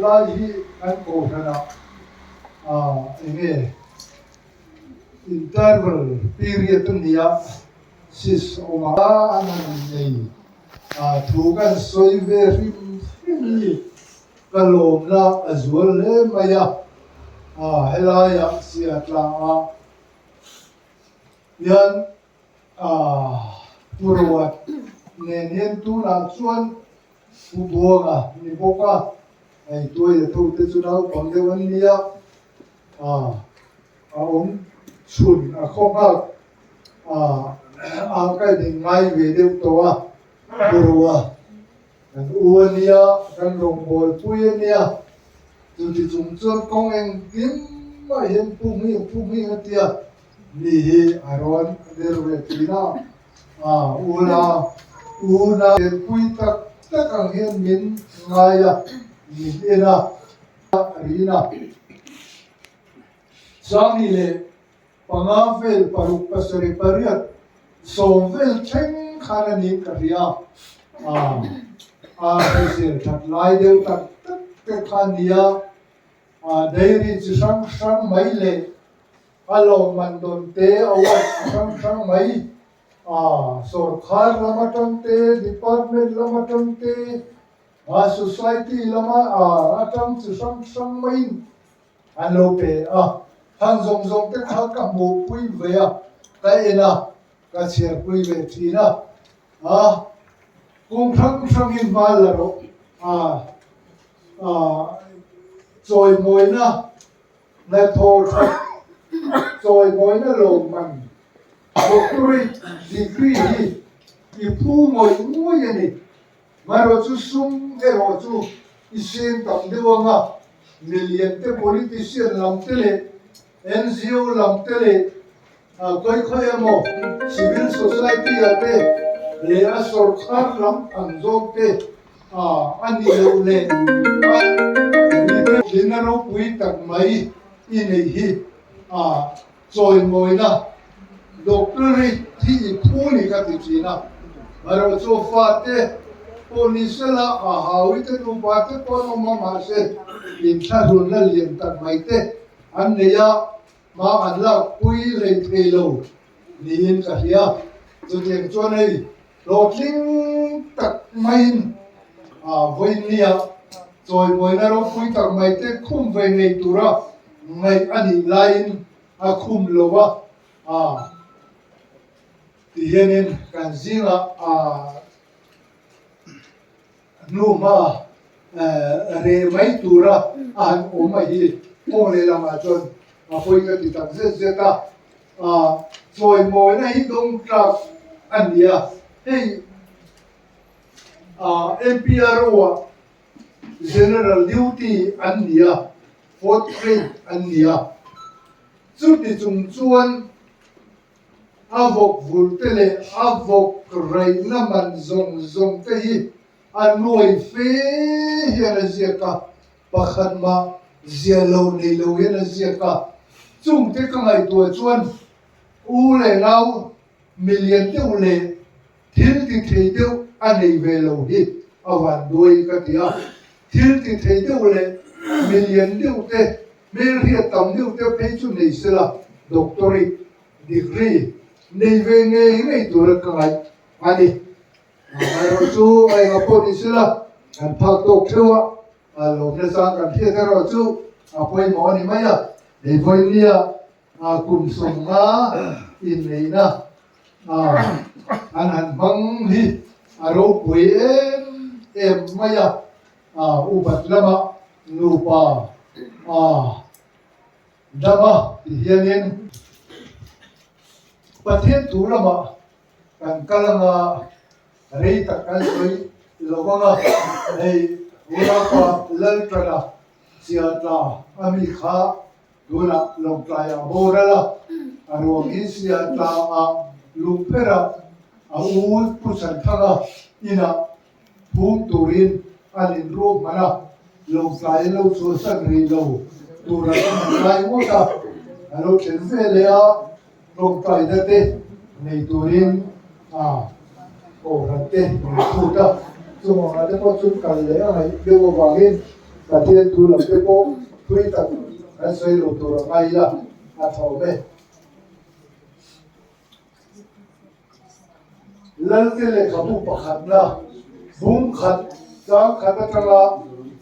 Tunlai hi kan kohhranah eng nge interval period a nia sis a awm a, an han nei thu kan sawi ve hrim hrim hi ka lawmna a zual hle mai a, helaiah Siatlangah hian Pu Ruat nen hian tunah chuan Pu Buanga ni bawk a, hei tuai a tho te chu naupang deuh an nia, a awm chhun a khaw nghak a ka in ngai ve deuh tawh a, Pu Rua kan u a nia, kan rawngbawlpui a nia, chuti chung chuan kawng engkim ah hian Pu Hming Pu Hming a tia. Mi hi a rawn der ve thin a, a ula una pui tak tak ang hian min ngai a, min en a, rin a. Sangni leh panga vel paruk pasarih pariat sawm vel thleng khan a niin ka hria a, a hrisel that lai deuh tak tak te kha a nia, dairy chi hrang hrang mai leh A lawmman dawn te, award a hrang hrang mai a, sawrkhar lam atang te, department lam atang te, a society lama a atang chi hrang hrang maiin an lo pe a. Hang zawng zawng te kha ka hmuhpui ve a, ka en a, ka chhiarpui ve thin a. A kawng hrang hrangin hma la rawh a, a chawimawina Hnathawh that chawimawina lawmman doctorate degree hi i phu ngawih ngawih a ni. Marawh chu sum erawh chu i seng tam deuh ang a, milian te politician lam te leh NGO lam te leh khawi khawi emaw civil society ah te leh a sawrkhar lam ang zawk te a nih loh leh a hlimna ropui tak mai i neih hi a chawimawina doctorate hi i phu ni ka ti thin a, marawh chu fate pawh ni sela a hawi te nupa te pawh an awm a mahse inthlahrunna lian tak mai te an nei a. Hma an lakpui lei thei lo niin ka hria. Chutiang chuan hei hlawhtling tak maiin vawinia chawimawina ropui tak mai te khum ve ngei tura ngaih a nih laiin a khum lo a, ti hianin kan zingah Hnuhma reh mai tura a han awm a hi kawng lehlamah chuan a pawi ka ti tak zet zet a, chawimawina hi dawng tlak a ni a, hei MPRO ah General Duty an ni a, Fourth Grade an ni a, chuti chung chuan A vawk vul te leh a vawk raihna man zawng zawng te hi a nuai fe hian a ziak a, pakhat mah zia lo nei lo hian a ziak a. Chung te ka ngaihtuah chuan u leh nau milian deuh leh thil ti thei deuh a nei ve lo hi a van duai ka ti a. Thil ti thei deuh leh milian deuh te Hmelhriat tam deuh te phei chu nei sela doctorate degree nei ve ngei ngei tura ka ngaih a ni. Amaherawh chu a enga pawh ni sela kan phak tawk theuh a, a lawmna chang kan hriat erawh chu a pawimawh a ni mai a. Hei vawinia kum 50 inneihna an han hmang hi a ropui em em mai a. Upat lama nupa dama ti hianin Pathian thu lamah kan kal anga rei tak kan sawi lo vang a, hei Unaupa Lalṭana Siatla a mi kha tunah Lawngtlaiah a boral a, a ruang hi Siatla-ah lungpherah a u Pu Chhanthanga inah Phum turin an inruak hman a, Lawngtlai an lo chhuahsan rih lo tura kan han ngai ngawt a, a lo thlen ve leh a, tawngtaina te nei turin a kohhran te min phut a, chungawngah te pawh chu kal leh a ngaih deuh avangin. Pathian thu lam te pawh thui tak kan sawi lo tur a ngai ila a tha awm e. Lalte lehkhabu pakhatna bung khat chang khat atanga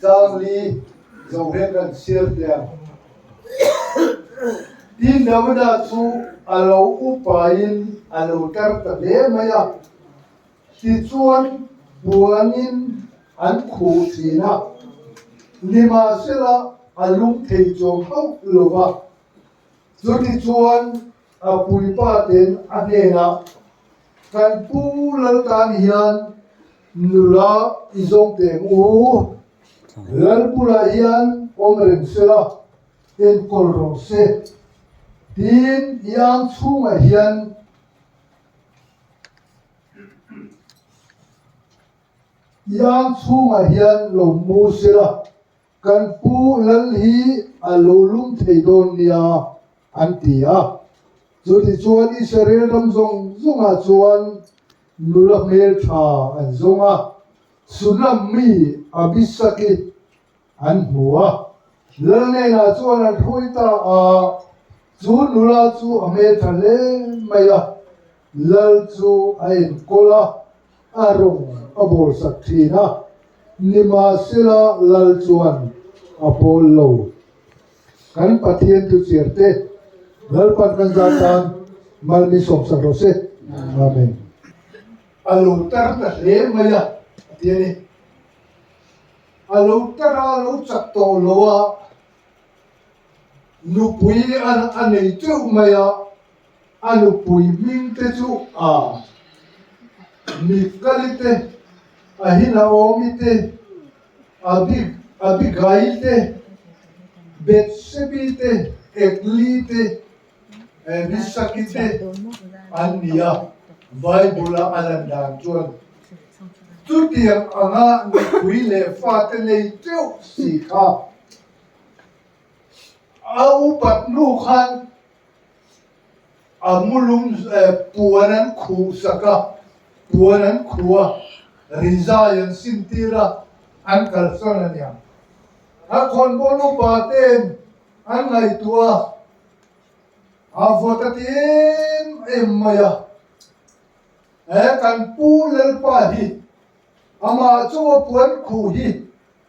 chang li zo hian kan chhiar teh ang. Tin, Davida chu a lo upain a lo tar ta hle mai a, tichuan puanin an khuh thin a, nimahsela a lung thei chuang hauh lo va. Chutichuan a puipa ten a hnenah, Kan pu lal tan hian nula i zawng teng u, lal bulah hian awm reng sela, enkawl rawh se, tiin i ang chhungah hian i ang chhungah hian lo mu sela, Kan pu lal hi a lo lum thei dawn nia, an ti a. Chutichuan Israel ram zawng zawngah chuan nula hmeltha an zawng a, Sunam mi Abisaki an hmu a. Lal hnenah chuan an hruai ta a, chu nula chu a hmeltha hle mai a, lal chu a enkawl a. A rawng a bawlsak thin a, nimahsela Lal chuan a pawl lo. Kan Pathian thu chhiar te, Lalpan kan zar tan mal min sawmsak rawh se. Amen. A lo tar ta hle mai a, a ti a ni. A lo tar a, a lo chak tawh lo a, nupui a nei teuh mai a, A nupui hming te chu a Mikali te, Ahinaomi te, Abigail te, Bethsebi te, Ekli te, Risaki te an ni a. Bible-a a lan dan chuan chutiang anga nupui leh fate nei teuh si kha a upat hnu khan A mulum puan an khuh sak a, puan an khuh a, rizai an sin tir a, an kalsan a niang. A khawnbawl upa te'n an ngaihtuah a, a vawt a ti em em mai a, he kan pu Lalpa hi amah chu a puan khuh hi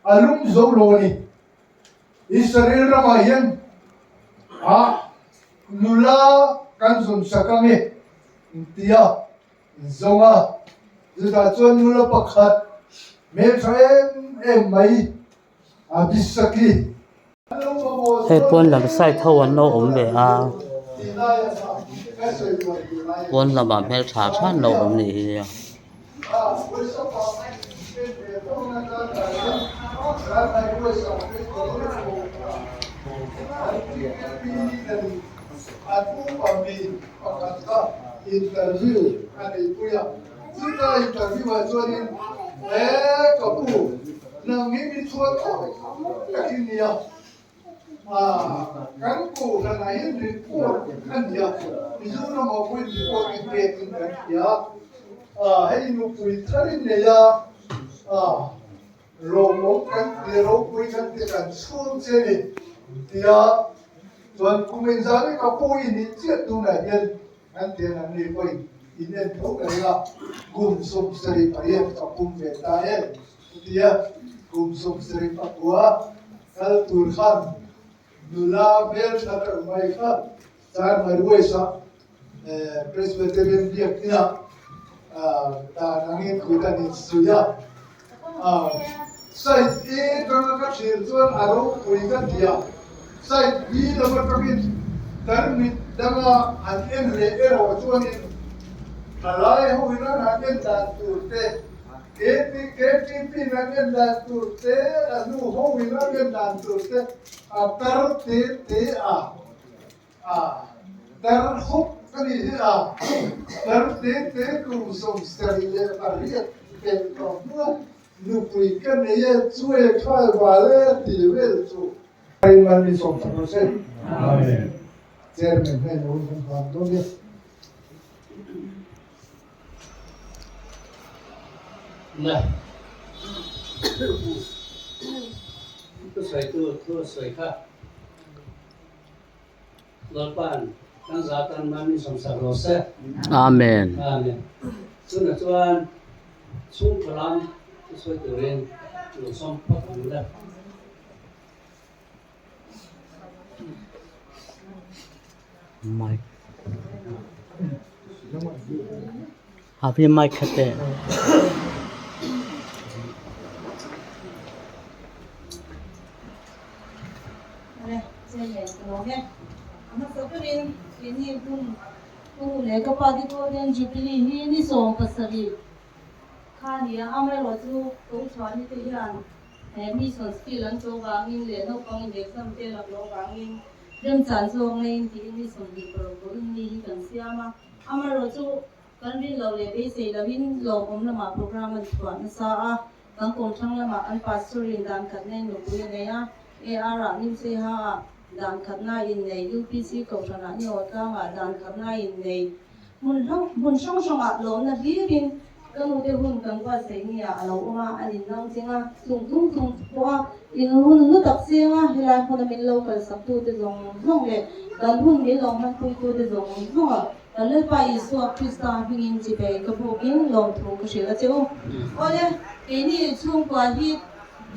a lum zo lo a ni. Israel ramah hian a nula kan zawn sak ang e inti a, inzawng a, chutah chuan nula pakhat hmeltha em em mai Abisaki. Hei pawn lam side ho an lo awm ve a, pawn lamah hmeltha tha an lo awm nih hi. Kan kohhranah hian report a ni a, Mizoram ah pawhin report i pek in kan hria a, hei nupui thar in nei a, lawmawm kan ti, ropui kan ti, kan chhung che a ni tia chuan kum engzah nge ka pu i nih chiah tunah hian kan ti an ni pawhin in en tho ka ring a, kum 78 ka pum ve ta e tia kum 79. Kal tur khan nula hmeltha tak mai kha Chanmari West-ah Presbyterian biakina dan angin kut an insuih a. Side A atanga ka thlir chuan a ropui ka ti a, side B lam atangin tarmit danga han en leh erawh chuanin thalai hoin an han en dan tur te, KTP in an en dan tur te, a nu ho in an en dan tur te a tar te te a, a tar hup a nih hi a, tar te te kum 78 peh tawh hnuah nupui ka nei e, chu e khai val e tih vel chu. Rinmal mi sawm sak rawh se. Amen. Chairman hnen a hun kan hlan dawn e. Thusawitu thu sawi kha Lalpa'n kan za tan man min sawmsak rawh se. Amen. Amen. Chunah chuan chhungkaw lam thusawi turin lo sawm phawt ang le. Mic. Avi mic khate. He mission skill an cho vangin leh naupang in exam te lak loh vangin remchan zawk ngeiin tiin mi 26 pawhin mi hi kan siam a. Amaherawhchu kan rin loh leh beisei lohin lawmawm lamah program an chhuah nasa a, kan kawmthlang lamah an pastor in dan khatna in nupui a nei a, AR ah New Seiha ah dan khatna in nei, UPC kohhran ah Niaw tlangah dan khatna in nei. Hmun hmun hrang hrangah lawmna hlirin Ka nute hun kan buatsaih nia a lo awm a, an innang ching a, chung tung chung pawha in hun hlu tak seng a, helai hmuna min lo kalsaktute zawng zawng leh kan hun min lo hmanpuitute zawng zawnga kan Lalpa Isua Krista hmingin chibei ka bukin lawmthu ka hrilh a che u. Awle, keini chhungkua hi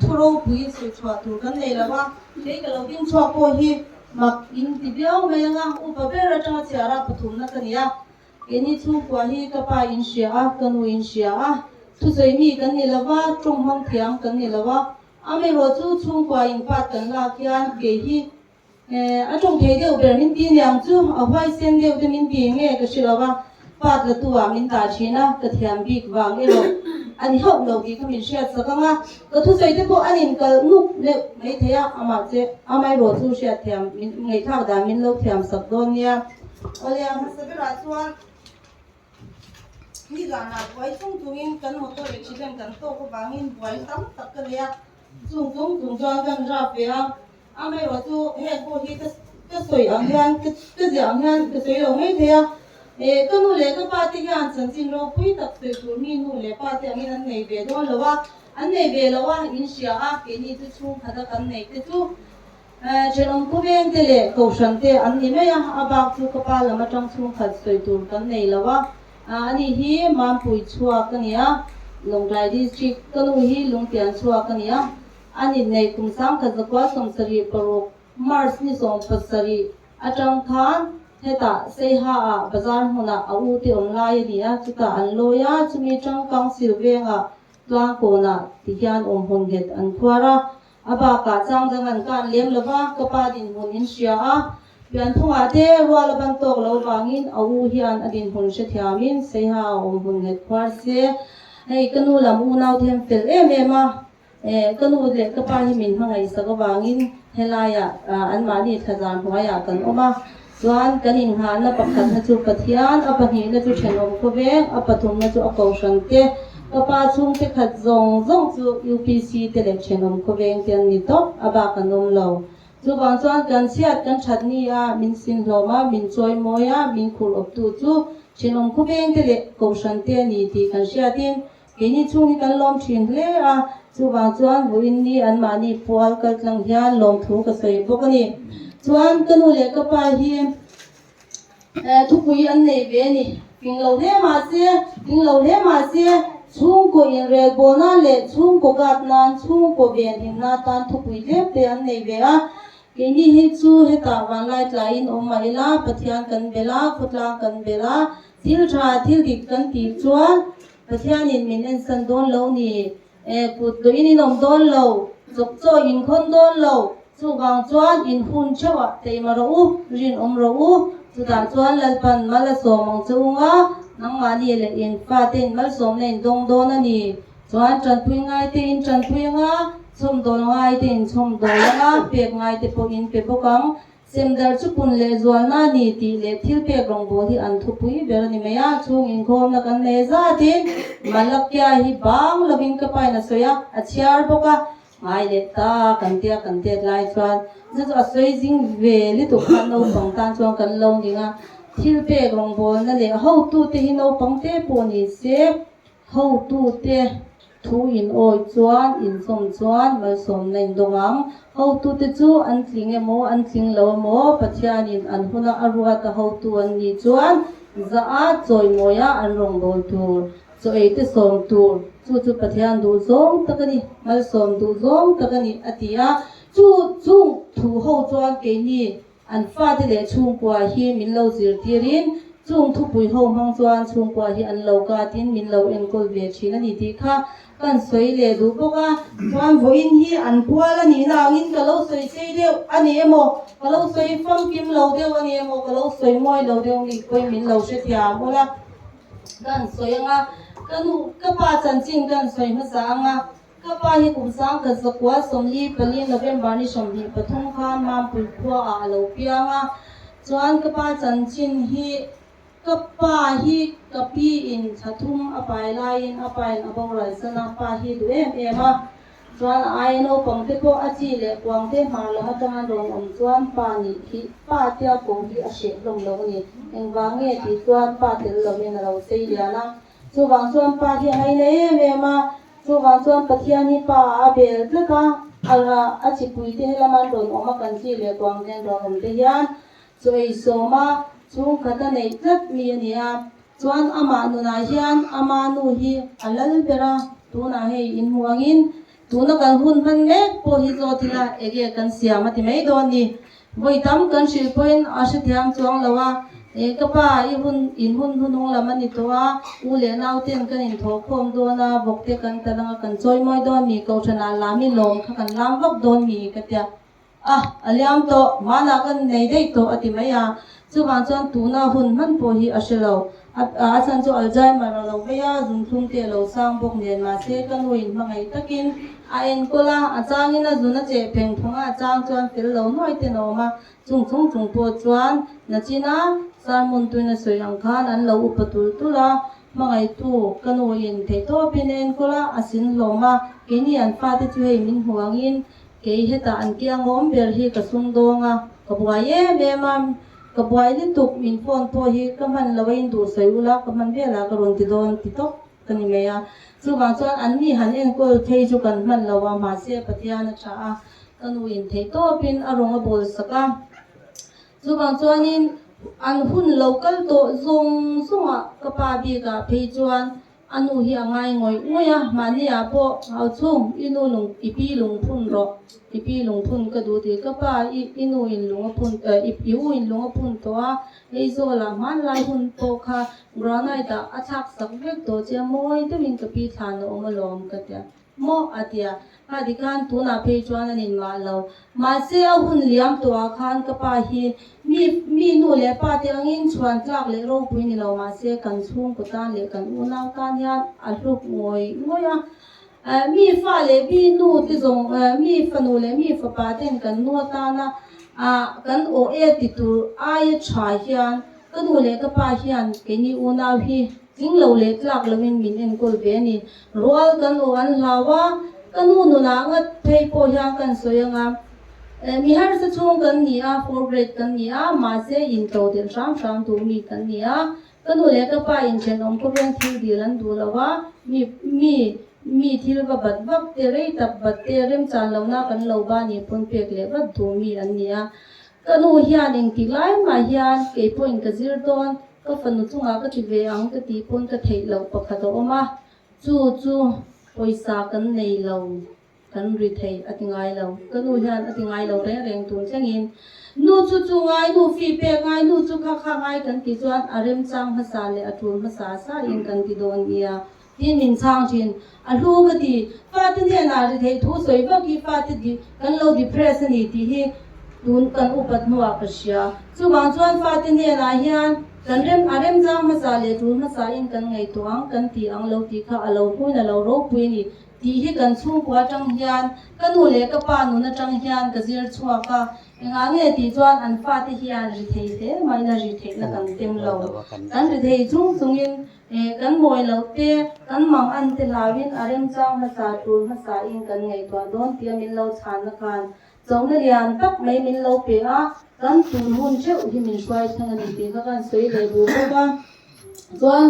thu ropui sawi chhuah tur kan nei lo a, kei ka lo ding chhuak pawh hi mak in ti viau mai ang a, upa ber atanga chhiara pathumna ka ni a, Keini chhungkua hi ka pa in hria a, ka nu in hria a, thusawi mi kan ni lo va, tawng hmang thiam kan ni lo a, amaherawh chu chhungkua in pat kan lak hian kei hi a tawng thei deuh ber min ti niang chu, a huaisen deuh te min ti nge ka hre lo va, pat la tu ah min dah thin a, ka thiam bik vang erawh a ni hauh lo tih kha min hriat sak ang a, ka thusawi te pawh an inkal nuk deuh mai thei a, amah che amaherawh chu hriatthiam min ngaihthlak dan min lo thiam sak dawn nia. Awle a hmasa berah chuan nizanah buai chung chungin kan motor accident kan tawk avangin buai tam tak ka nei a, chung chung chung chuan kan rap ve a, amaherawh chu heng pawh hi ka ka sawi ang hian ka ka ziah ang hian ka sawi lo mai thei a, eh ka nu leh ka pa te hian chanchin ropui tak sawi tur mi nu leh pa te angin an nei ve dawn lo a, an nei ve lo a, in hria a, keini chu chhungkhat a kan nei te chu. Thenawm khawveng te leh kohhran te an ni mai a, a bak chu ka pa lam atang chhungkhat sawi tur kan nei lo a, ani hi Mampui chhuak a ni a, Lawngtlai District ka nu hi Lungtian chhuak a ni a, a ninneih kum 1976 March ni 17 atang khan hetah Seiha ah bazar hmunah a u te awm lai a ni a, chutah an lawi a, chumi tang Council vengah Tlangkawnah ti hian awmhmun nghet an khuar a. A bakah chang dang an kan lem lo va, ka pa dinhmun in hria a, pianphungah te rual a ban tawk lo vangin a u hian a dinhmun hrethiamin Seiha a awm hun nghet khuar se. Hei ka nu lam unau them fel em em a, eh ka nu leh ka pa hi min hmangaihsak avangin helaiah anmahni thlazar hnuaiah kan awm a, chuan kan inngahna pakhatna chu Pathian, a pahnihna chu thenawm khawveng, a pathumna chu a kohhran te. Ka pa chhungte khat zawng zawng chu UPC te leh thenawm khawveng te an ni tawp, a bak an awm lo. Chuvang chuan kan chhiat kan that ni a, min sin hlawm a, min chawi mawi a, min khur awptu chu thenawm khawveng te leh kohhran te a ni tih kan hriatin keini chhung hi kan lawm thin hle a. Chuvang chuan vawiin ni anmahni pual kaltlang hian lawmthu ka sawi bawk a ni. Chuan ka nu leh ka pa hi. Thupui an nei ve a ni. Tling lo hle mah se, tling lo hle mah se, chhungkaw inrelbawlna leh chhungkaw gat nan, chhungkaw venhimna atan thupui tlem te an nei ve a. Keini hi chu hetah vanlai tlaiin awm mah ila, Pathian kan bel a, khawtlang kan bel a, thil tha, thil dik kan tih chuan Pathianin min ensan dawn lo ni. Kut duhin in awm dawn lo, chawp chaw in khawn dawn lo, chuvang chuan in hun theuhah teima rawh u, rinawm rawh u, chutah chuan Lalpan mal a sawm ang che ung a, nangmahni leh in fate in malsawmna in dawng dawn a ni. Chuan tanpui ngaite in tanpui ang a, chhawmdawl ngaite in chhawmdawl ang a, pek ngaite pawh in pe bawk ang. Semdar chu pun leh zualna a ni tih leh thil pek rawngbâwl hi an thupui ber a ni mai a, chhung inkhawmna kan nei zatin Malakia hi bang lovin ka pain a sawi a, a chhiar bawk a, ngai leh ta kan tia kan tet lai chuan chu chu a sawi zing ve lutuk kha naupang tan chuan kan lo ning a, thil pek rawngbâwlna leh hotute hi naupang te pawh ni se hotute. Thu in awi chuan, inzawm chuan malsawmna in dawng ang. Hotute chu an tling emaw, an tling lo emaw, Pathianin an huna a ruat a hotu an nih chuan zah a, chawimawi a an rawngbâwl tur, chaw ei te sawm tur, chu chu Pathian duh zawng tak a ni, malsawm duh zawng tak a ni, a ti a. Chu chung thu ho chuan keini An fate leh chhungkua hi min lo zirtirin chung thupui ho hmang chuan chhungkua hi an lo katin min lo enkawl ve thin a ni tih kha kan sawi leh duh bawk a. Chuan vawiin hi an pual a nihna angin ka lo sawi sei deuh a ni emaw, ka lo sawi famkim lo deuh a ni emaw, ka lo sawi mawi lo deuh nih pawhin min lo hrethiam ula kan sawi ang a. Ka nu, ka pa chanchin kan sawi hmasa ang a. Ka pa hi kum sangkhat zakua 44 November ni 23 khan Mampui khuaah a lo piang a, chuan ka pa chanchin hi ka pa hi ka pi in thla thum a pai laiin a pa in a boral san a, pa hi duh em em a, chuan a aia naupang te pawh a chi leh kuang te hmar lam atanga rawn awm chuan pa nih hi pa tia ko hi a hreh hlawm lo a ni, engvang nge tih chuan pa tel lovin a lo sei lian a. Chuvang chuan Pa hi a ngaina em em a, chuvang chuan Pathian hi Pa ah a bel tlat a, a a chipui te helam an rawn awm a, kan chi leh kuang te an rawn awm te hian chaw ei sawm a, chhungkhat a neih tlat mi a ni a. Chuan amah nunah hian ama nu hi a lal ber a, tunah hei inhmu angin tuna kan hun hman mek pawh hi zawt ila ege kan siam a ti mai dawn ni. Vawi tam kan hrilh pawhin a hrethiam chuang lo a, E ka pa, i hun, in hun hnunung lam a ni tawh a, u leh nau ten kan inthawhkhawm dawn a, vawk te kan tal anga kan chawi mawi dawn mi, kohhranah lam i lawm kha kan lam vak dawn mi ka tia. A, a liam tawh, hmanah kan nei daih tawh a ti mai a, chuvang chuan tuna hun hman pawh hi a hre lo. A, a chhan chu Alzheimer a lo vei a, zunthum te a lo sang bawk nen, mahse ka nu in hmangaih takin a enkawl a, a changin a zun a cheh pheng phung a, a chang chuan fel lo nuai ten a awm a, chung chung chung pawh chuan nachina sermon tuin a sawi ang khan an lo upa tulh tulh a, hmangaihtu ka nu in theihtawpin a enkawl a, a sin hlawm a, keini an fate chu hei min hmu angin kei hetah an kiang awm ber hi ka sumdawng a, ka buai em em a. Ka buai lutuk, min phone pawh hi ka hman lo a in duh sawi ula, ka hman velah ka rawn ti dawn ti tawp ka ni mai a. Chuvang chuan an ni han enkawl phei chu kan hman lo a, mahse Pathian a tha a, ka nu in theih tawpin a rawng a bawl sak a. Chuvang chuanin an hun lo kal tawh zawng zawngah ka pa bikah phei chuan A nu hi a ngai ngawih ngawih a, mahni ah pawh hau chhung, i nu lung, i pi lung phun rawh, i pi lung phun ka duh tih ka pa, i i nu in lung a phun, eh i i u in lung a phun tawh a, Aizawl ah hmanlai hun pawh kha granite ah a thlak sak vek tawh che a, mawi deuhin ka pi thlan a awm alawm ka tia. Maw? a ti a. Kha tikhan tunah phei chuan an inmah lo. Mahse a hun liam tawhah khan ka pa hi mi mi nu leh pa te angin chhuan tlak leh ropui ni lo mahse kan chhungkaw tan leh kan unau tan hian a hluk ngawih ngawih a. Mi fa leh mi nu te zawng mi fanu leh mi fapa ten kan nu atana kan aw e ti tur aia tha hian ka nu leh ka pa hian keini unau hi Tling lo leh tlak loin min enkawl ve a ni. Rual kan aw an hlau a, ka nu nunah ngat phei pawh hian kan sawi ang a. Mi harsa chhung kan ni a, four grade kan ni a, mahse into delh hram hram duh mi kan ni a. Ka nu leh ka pa in thenawm khawveng thil dil an duh lo a, mi mi mi thil va bat vak te, rei tak bat te, remchan lohna kan lo ba ni pawn pek leh vat duh mi an ni a. Ka nu hian engtik lai mah hian kei pawhin ka zir dawn, Ka fanu chungah ka ti ve ang ka tih pawn ka theih loh pakhat a awm a, chu chu pawisa kan nei lo, kan ri thei a ti ngai lo. Ka nu hian a ti ngai lo reng reng tun thlengin nu chu chu ngai, nu fi pek ngai, nu chu kha kha ngai kan tih chuan a remchang hmasa leh a tul hmasa sa in kan ti dawn nia. Tin min chhang thin. A hlu ka ti. Fate hnenah ri theih thu sawi vak hi fate kan lo depress a ni tih hi tun kan upat hnuah ka hria. Chuvang chuan fate hnenah hian kan rem a remchang hmasa leh tul hmasa in kan ngaihtuah ang kan ti ang lo tih kha a lo hmuin a lo ropui a ni tih hi kan chhungkua atang hian ka nu leh ka pa nun atang hian ka zir chhuak a. Engah nge tih chuan an fate hian ri thei hle mahin a ri theihna kan tem lo. Kan ri thei chung chungin He kan mawi loh te, kan mang an te hlauin a remchang hmasa tur hmasa in kan ngaihtuah dawn tia min lo chhanna khan chona lian tak mai min lo pe a, kan tun hun theuh hi min hruai thleng a ni tih kha kan sawi leh duh bawk a. Chuan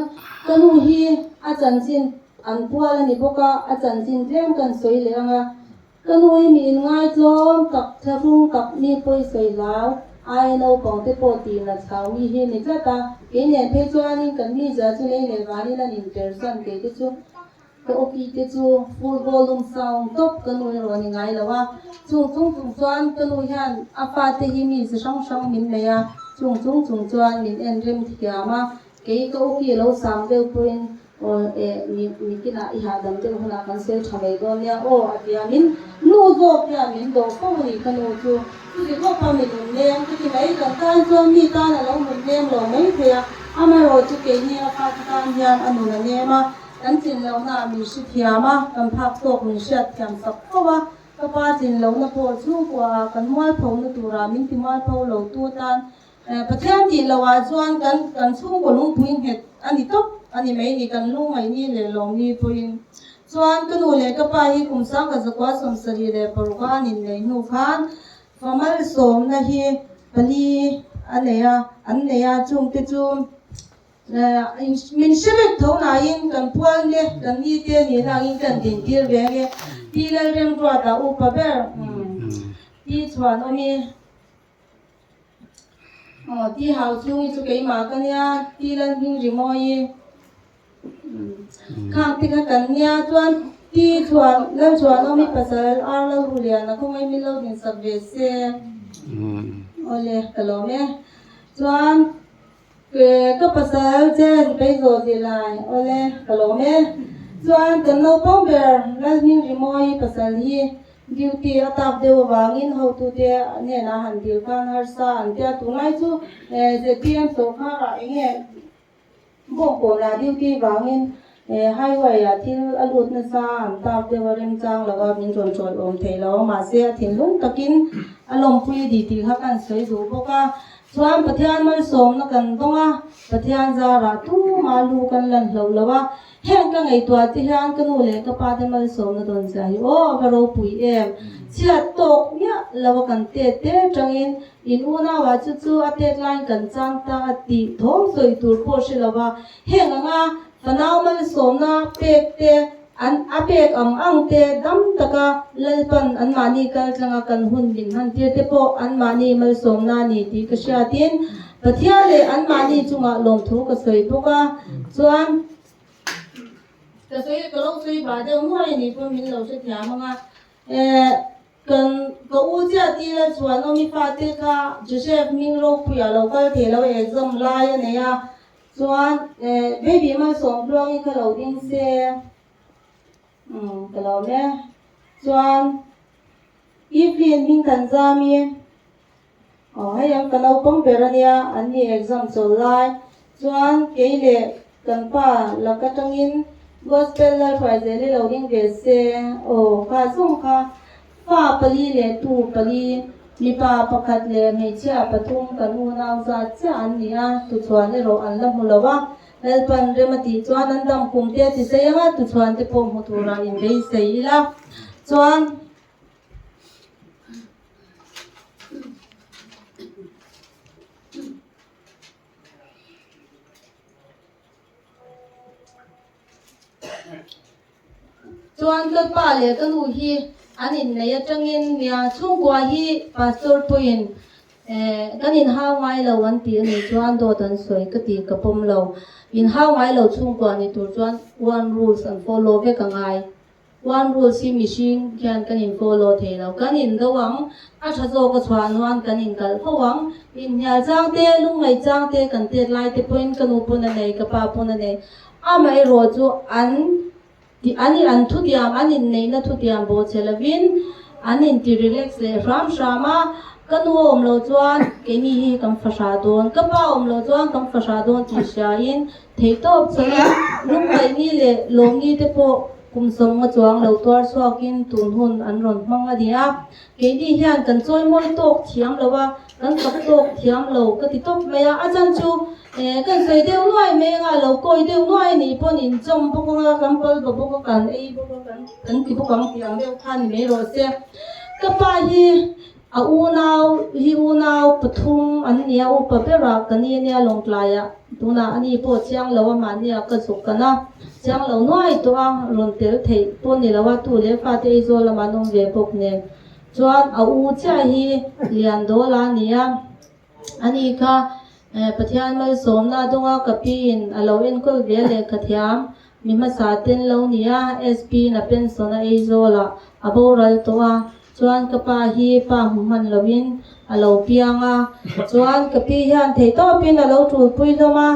ka nu hi a chanchin. an pual a ni bawk a, a chanchin tlem kan sawi leh ang a. Ka nu hi mi inngaitlawm tak, thlahrung tak mi pawi sawi hlau, aia naupang te pawh tih nat hlau mi hi a ni tlat a. Kei nen phei chuanin kan mizia chu lei leh vanin an inpersan kei te chu ka awki te chu full volume sound tawp ka nu erawh a ni ngai lo a. Chung chung chung chuan ka nu hian a fate hi mi chi hrang hrang min nei a, chung chung chung chuan min en rem thiam a. Kei ka awki lo sang deuh pawhin Aw e, ni nikinah i hahdam deuh hunah kan sawi tha mai dawn nia aw a ti a, min nu zawk hian min dawh fo a ni ka nu chu. Chuti khawpa mi nun nem ka ti mai, kan tan chuan mi tan a lo nun nem lo mai thei a, amaherawhchu keini a fate tan hian a nun a nem a, kan tlin lohna ah min hrethiam a, kan phak tawk min hriatthiam sak fo a, ka pa tlin lohna pawh chhungkua ah kan mualphona turah min ti mualpho lo tu atan Pathian tih loh ah chuan kan kan chhungkaw lungpui nghet a ni tawp a ni mai ni, kan lungngaihni leh lawmni pawhin. Chuan ka nu leh ka pa hi kum sangkhat zakua 76 a an inneih hnu khan fa malsawmna hi pali a nei a, an nei a, chungte chu min hre vek tho nain kan pual te kan ni te nihna angin kan dintir ve ange. Pi Lalremruata upa ber Pi Chhuanawmi. Aw ti hau chung hi chu keimah ka nia ti lan hming rimawi khang te kha kan nia chuan ti chhuan lal chhuan awmi pasal ar lo ru lian a khawngaih min lo din sak ve se awle ka lawm e chuan Ka pasal chen pei zawh zir lai awle ka lawm e. Chuan kan naupang ber Lalhming Rimawi pasal hi duty a tak deuh avangin hotute hnenah han dil khan harsa an tia tunlai chu zpm sawrkharah enge bawngkawn lah duty vangin highway ah thil a lut nasa an tak deuh a remchang lo a min rawn tawih awm thei lo a mahse a thinlung takin a lawmpui a ni tih kha kan sawi duh bawk a. Chuan Pathian malsawmna kan dawng a, Pathian zarah tumah lu kan lan hloh lo a, heng ka ngaihtuah te hian ka nu leh ka pa te malsawmna dawn zia hi aw a va ropui em! Chhiat tawk miah lo a kan tet te tangin in unauah chu chu a tet laiin kan chang ta a tih thawm sawi tur pawh hre lo a, heng anga fanau malsawmna pek te An a pek ang ang te dam taka Lalpan anmahni kal tlanga kan hun min han tir te pawh anmahni malsawmna a ni tih ka hriatin Pathian leh anmahni chungah lawmthu ka sawi bawk a, chuan ka sawi ka lo sawi bah deuh nuai a nih pawn min lo hrethiam ang a, eh kan ka u chiah tir a chuan awmi fate kha Joseph hming ropuia lo kal thei lo exam lai a nei a, Chuan baby malsawm tluangin kha lo ding se umm ka lawm e. Chuan Evelyn hming kan zam i aw hei ang ka naupang ber ania an ni exam chawl lai chuan kei leh kan pa lak atangin gospel Lalhruaizel hi lo ding ve se aw kha zawng kha Fa pali leh tu pali, mipa pakhat leh hmeichhia pathum kan unau zat chiah an ni a, tuchhuan erawh an la hmu lo a. Lalpan rem a tih chuan an dam kum te a ti sei ang a, tuchhuan te pawh hmu turah inbeisei ila. Chuan. Chuan ka pa leh ka nu hi an innei atangin nia chhungkua hi pastor pawhin eh kan inhau ngai lo an tih a nih chuan dawt an sawi ka tih ka pawm lo. Inhau ngai lo chhungkua ni tur chuan one rules an follow vek a ngai. One rules hi mihring hian kan in follow thei lo. Kan in do ang, a tha zawk a chhuah nuan kan in kalh fo ang. Inhnial chang te, lungngaih chang te kan tet lai te pawhin ka nu pawn a nei, ka pa pawn a nei. Amaherawh chu an ti an an thutiam an inneihna thutiam bawhchhe lovin an inti relax leh hram hram a, ka nu a awm loh chuan keini hi kan fahrah dawn, ka pa awm loh chuan kan fahrah dawn tih hriain theihtawp chawlhin lungngaihni leh lawmni te pawh kum sawmnga chuang lo tuar chhuakin tun hun an rawn hmang a ni a, keini hian kan chawimawi tawk thiam lo a, kan fak tawk thiam lo ka ti tawp mai a, a chan chu Eh, kan sawi deuh nuai mai anga lo kawi deuh nuai a nih pawn inchawm bawk anga kan pal ba bawk a, kan ei bawk a, kan kan ti bawk ang tih ang deuh kha ni mai rawh se. Ka pa hi a unau hi unau pathum an ni a, upa berah ka ni ania Lawngtlaiah tunah ani pawh chiang lo a mahnia ka zuk kan a. Chiang lo nuai tawh a, rawn tel theih pawh ni lo a, tu leh fate Aizawl lamah an awm ve bawk nen chuan a u chiah hi Liandawla a ni a, ani kha Pathian malsawmna a dawng a, ka pi in a lo enkawl ve a lehkha thiam mi hmasa ten lo ni a, SP in a pension a Aizawl ah a boral tawh a, chuan ka pa hi pa hmu hman lovin a lo piang a, chuan ka pi hian theihtawpin a lo tulpui hlawm a,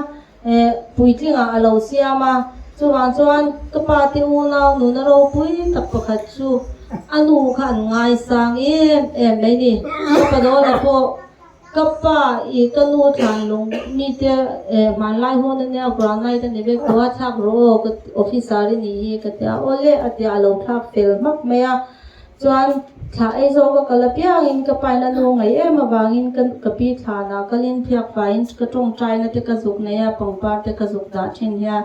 Puitlingah a lo siam a, chuvang chuan ka pa te unau nuna ropui tak pakhat chu a nu kha an ngaisang em em mai ni. Ka pa Dawla pawh ka pa i ka nu thlan lung mite hmanlai hun a nia granite a ni vek tawh a, thlak rawh aw ka officer i nih hi ka tia awle a tia a lo thlak fel hmak mai a. Chuan thla ei zawk a kal apiangin ka pain a nu ngaih em avangin ka ka pi thlanah kalin phiak faiin ka tawngtaina te ka zuk nei a, pangpar te ka zuk dah thin hian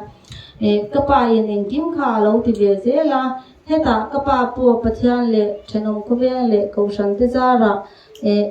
eh ka pa in engkim kha a lo ti ve zel a, hetah ka pa pawh Pathian leh thenawm khawveng leh kohhran te zarah eh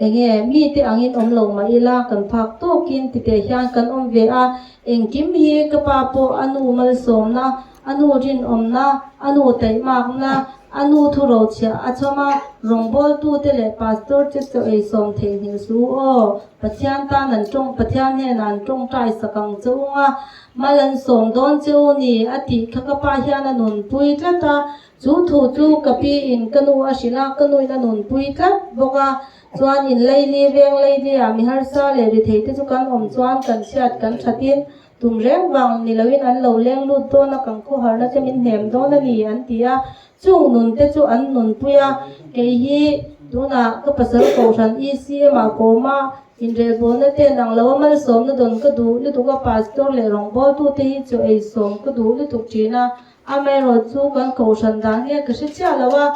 Enge, mite angin awm lo mah ila kan phak tawkin titeh hian kan awm ve a, engkim hi ka pa pawh a nu malsawmna, a nu rinawmna, a nu taihmakna, a nu thurochhiah a chhawm a, rawngbawltute leh pastor te chaw ei sawm theihnghilh su aw, Pathian tan an tawng, Pathian hnenah an tawngtai sak ang che ung a, mal an sawm dawn che u ni a tih kha ka pa hian a nunpui tlat a, Chu thu chu ka pi in ka nu a hrilh a, ka nuin a nunpui tlat bawk a. Chuan in Leili veng Leili ah mi harsa leh rithei te chu kan awm chuan kan chhiat kan thatin tum reng vang ni loin an lo leng lut dawn a, kan khawharna te min hnem dawn a ni an ti a. Chung nun te chu an nunpui a, kei hi tunah ka pasal kohhran ECM ah ka awm a, inrelbawlna te nang lo a malsawmna dawn ka duh lutuk a, pastor leh rawngbawltute hi chaw ei sawm ka duh lutuk thin a. Amaherawh chu kan kohhran dan nge ka hre chiah lo a,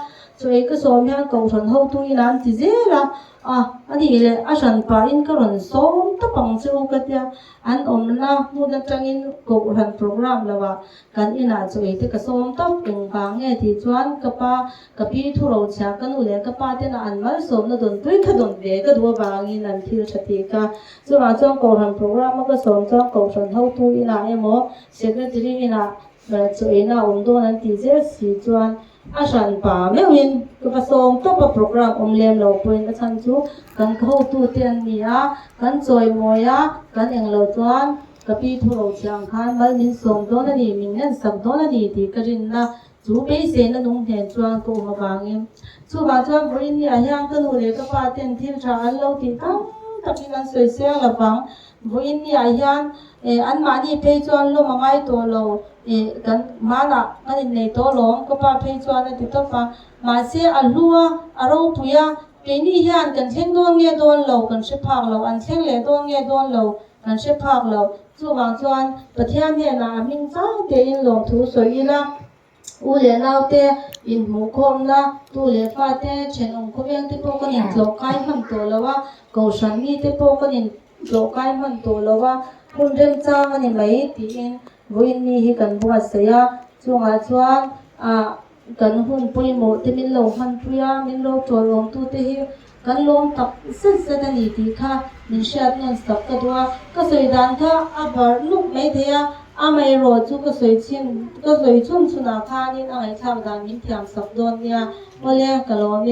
chaw ei ka sawm hian kohhran hotu ina an ti zel a, a a nih leh a hran pahin ka rawn sawm tawp ang che u ka tia, an awmna hmun atangin kohhran program lo ah kan inah chaw ei te ka sawm tawp engvang nge tih chuan ka pa ka pi thu rochhiah ka nu leh ka pa tena an malsawmna dawn pui kha dawn ve ka duh avangin an thil tha tih ka chuvang chuan kohhran program a ka sawm chuan kohhran hotu inah emaw secretary inah Chaw eina a awm dawn an tih zel si chuan a hran pa meuhin ka va sawm tawp a, program awm lem lo pawhin a chhan chu kan hotute an ni a, kan chawimawi a, kan englo chuan ka pi thu ro chhiah ang khan mal min sawm dawn a ni, min ngensak dawn a ni tih ka rinna chu beiseina nung hnen chuan ka awm avangin chuvang chuan vawiin ni ah hian ka nu leh ka pa ten thil tha an lo tih tam takin an sawi seng lovang vawiin ni ah hian Eh, anmahni phei chuan lawm a ngai tawh lo, eh, kan hmanah kan innei tawh alawm, ka pa phei chuan a ti tawp a. Mahse, a hlu a, a ropui a, keini hian kan thleng dawn nge dawn lo kan hre phak lo, an thleng leh dawn nge dawn lo kan hre phak lo. Chuvang chuan Pathian hnenah a hming chang tein lawmthu sawi ila. U leh naute inhmuhkhawmna, tu leh fate, thenawm khawvengte pawh kan intlawh kai hman tawh lo a, kohhran mite pawh kan intlawh kai hman tawh lo a, hun remchang a ni mai tiin vawiin ni hi kan buatsaih a, chungah chuan ah kan hun pawimawh te min lo hmanpui a, min lo tawlawmtute hi kan lawm tak zet zet a ni tih kha min hriat nawn sak ka duh a, ka sawi dan kha a barh luk mai thei a, amaherawh chu ka sawi chhin ka sawi chhun chhunah khanin a ngaihthlak dan min thiam sak dawn nia, awle ka lawm e.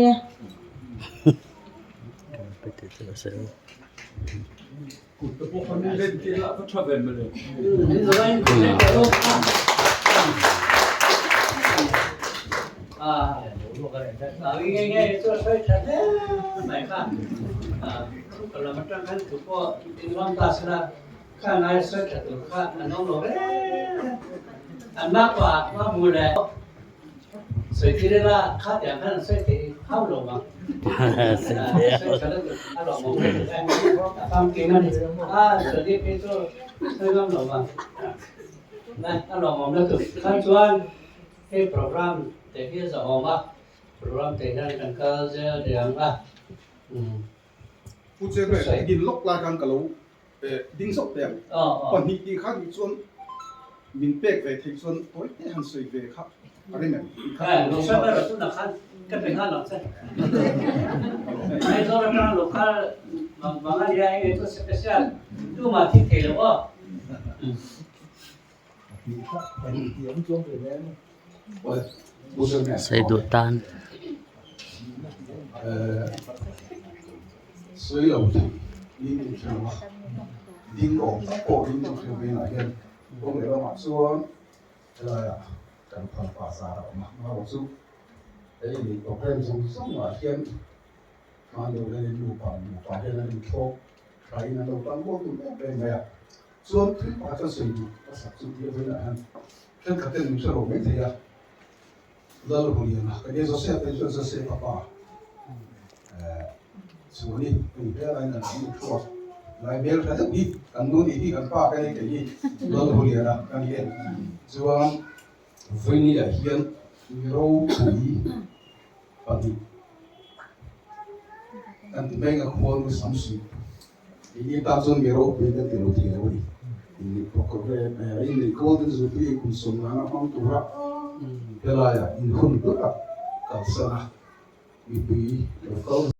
Pu Chairman, din lawk lai khan ka lo ding zawk teh ang. Pahnih tih kha nih chuan min pek ve theih chuan tawi te han sawi ve kha a rim em? Sawi duh tan. Chuan thil pakhat chuan sawi duh ka sak chu tih avangin ah hian thenkhat ten min hre lo mai thei a, Lalhuliana ka nia Joseph te chuan Joseph a pa chuan i hei hmel aiin an hmu thu a, lai hmel tha deuh hi kan nu nih hi kan pa ka ni kei hi Lalhuliana ka ni e. Chuan Vawinia hian mi ropui pahnih kan ti mai ang a khuanu Samsung. Ini tan chuan mi ropui kan ti lo thei lo a ni. Inneih programme eh inneih Golden Jubilee kum sawmnana hmang tura helaiah inhun hlut a kalsan a mipui lo kal.